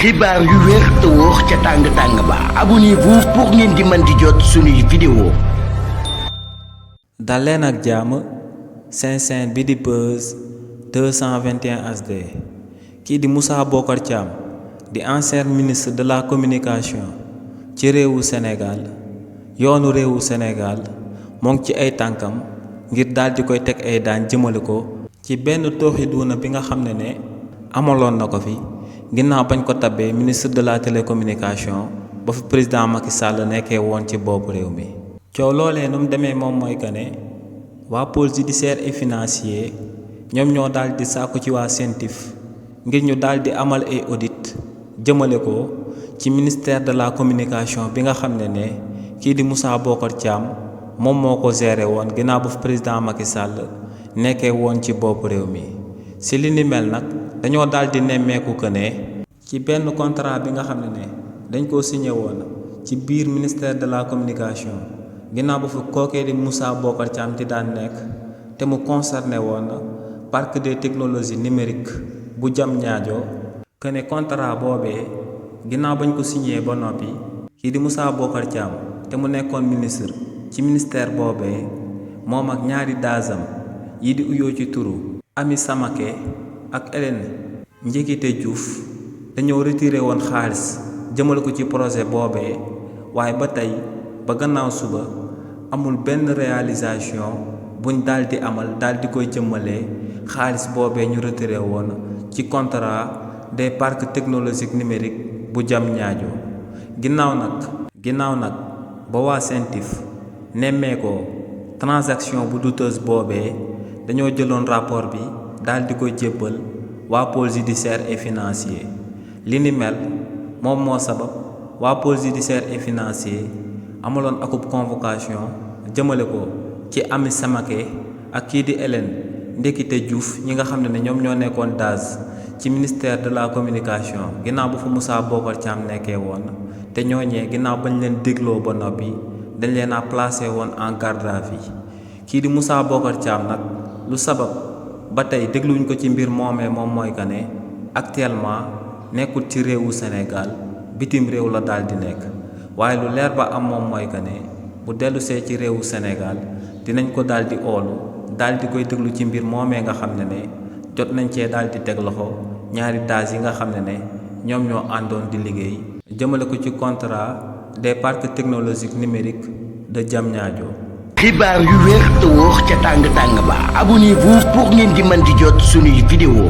xibaar yu wér te wóor ca tàng ba abonnez-vous pour ngeen di mën di jot suñuy vidéo. dal leen ak jàmm seen chaîne bi di Buzz 221 HD kii di Moussa Bocar Thiam di ancien ministre de la communication ci réewu Sénégal yoonu réewu Sénégal moo ngi ci ay tànkam ngir daal di koy teg ay daan jëmale ko ci benn tooxi duuna bi nga xam ne amaloon na ko fi ginnaaw bañ ko tabbee ministre de la télécommunication ba fi président Macky Sall nekkee woon ci boppu réew mi. coow loolee nu mu demee moom mooy que ne waa pôle judiciaire et financier ñoom ñoo daal di sàkku ci waa CENTIF ngir ñu daal di amal ay audit jëmale ko ci ministère de la communication bi nga xam ne kii di Moussa Bocar Thiam moom moo ko géré woon ginnaaw ba fi président Macky Sall nekkee woon ci boppu réew mi. si li ni mel nag dañoo daal di nemmeeku que ne ci benn contrat bi nga xam ne dañ koo signé woon ci biir ministère de la communication ginnaaw ba fi kookee di Moussa Bocar Thiam di daan nekk te mu concerné woon parc des technologies numériques bu Diamniadio que ne contrat boobee ginnaaw bañ ko signé ba noppi kii di Moussa Bocar Thiam te mu nekkoon ministre ci ministère boobee moom ak ñaari daasam yi di uyoo ci turu Ami Samaké ak Hélène Ndiékité Diouf dañoo retiré woon xaalis jëmale ko ci projet boobee waaye ba tey ba gannaaw suba amul benn réalisation buñ daal di amal daal di koy jëmmalee xaalis boobee ñu retiré woon ci contrat des parcs technologiques numériques bu Diamniadio ginnaaw nag ba waa CENTIF nemmeekoo transaction bu douteuse boobee dañoo jëloon rapport bi daal di koy jébbal waa pôle judiciaire et financier li ni mel moom moo sabab waa pôle judiciaire et financier amaloon akub convocation jëmale ko ci Ami Samaké ak kii di Hélène Ndiékité Diouf ñi nga xam ne ñoom ñoo nekkoon DAGE ci ministère de la communication ginnaaw ba fa Moussa Bocar Thiam nekkee woon te ñooñee ginnaaw bañ leen dégloo ba noppi dañ leen a placé woon en garde à vue kii di Moussa Bocar Thiam nag lu sabab ba tey dégluwuñ ko ci mbir moomee moom mooy que ne actuellement nekkul ci réewu Sénégal bitim réew la daal di nekk waaye lu leer ba am moom mooy que ne bu dellusee ci réewu Sénégal dinañ ko daal di oolu daal di koy déglu ci mbir moomee nga xam ne jot nañ cee daal di teg loxo ñaari daas yi nga xam ne ñoom ñoo àndoon di liggéey jëmale ko ci contrat des parcs technologiques numériques de Diamniadio. xibaar yu wér te wóor ca tàng ba abonnez-vous pour ngeen di mën di jot suñuy vidéo.